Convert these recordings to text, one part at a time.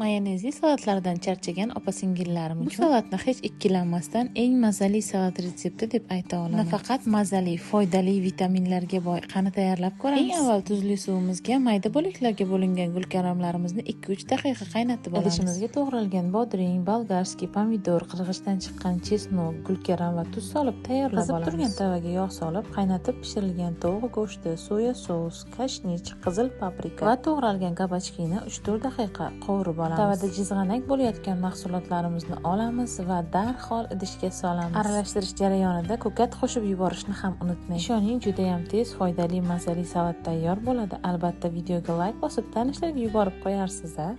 Mayonezli salatlardan charchagan opa-singillarim uchun bu salatni hech ikkilanmasdan eng mazali salat retsepti deb ayta olaman. Nafaqat mazali, foydali, vitaminlarga boy. Qani, tayyorlab ko'ramiz. Eng avval tuzli suvimizga mayda bo'laklarga bo'lingan gulkaramlarimizni 2-3 daqiqa qaynatib olamiz. Idishimizga to'g'ralgan bodring, болгарский pomidor, qirg'ichdan chiqqan чеснок, gulkaram va tuz solib tayyorlab olamiz. Qizib turgan tavaga yog' solib, qaynatib pishirilgan tovuq go'shti, soya sous, kashnich, qizil paprika va to'g'ralgan кабачки ni 3-4 daqiqa qovurib olamiz. Tavada jizg'anak bo'layotgan mahsulotlarimizni olamiz va darhol idishga solamiz. Aralashtirish jarayonida ko'kat qo'shib yuborishni ham unutmang. Ishoning, juda ham tez, foydali, mazali salat tayyor bo'ladi. Albatta, videoga layk bosib, tanishlarga yuborib qo'yarsiz a?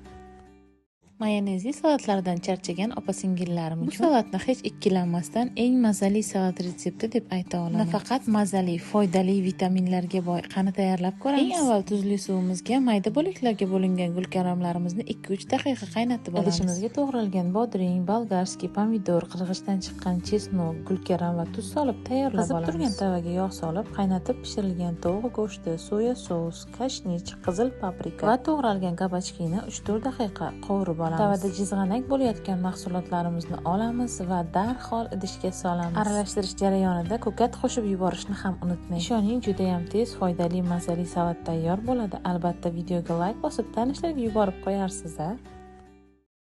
Mayonezli salatlardan charchagan opa-singillarim uchun bu salatni hech ikkilanmasdan eng mazali salat retsepti deb ayta olaman. Nafaqat mazali, foydali, vitaminlarga boy. Qani, tayyorlab ko'ramiz. Eng avval tuzli suvimizga mayda bo'laklarga bo'lingan gulkaramlarimizni 2-3 daqiqa qaynatib olamiz. Idishimizga to'g'ralgan bodring, болгарский pomidor, qirg'ichdan chiqqan чеснок, gulkaram va tuz solib tayyorlab olamiz. Qizib turgan tavaga yog' solib, qaynatib pishirilgan tovuq go'shti, soya sous, kashnich, qizil paprika va to'g'ralgan кабачки ni 3-4 daqiqa qovurib olamiz. Tavada jizg'anak bo'layotgan mahsulotlarimizni olamiz va darhol idishga solamiz. Aralashtirish jarayonida ko'kat qo'shib yuborishni ham unutmang. Ishoning, juda ham tez, foydali, mazali salat tayyor bo'ladi. Albatta, videoga layk bosib, tanishlarga yuborib qo'yarsiz a?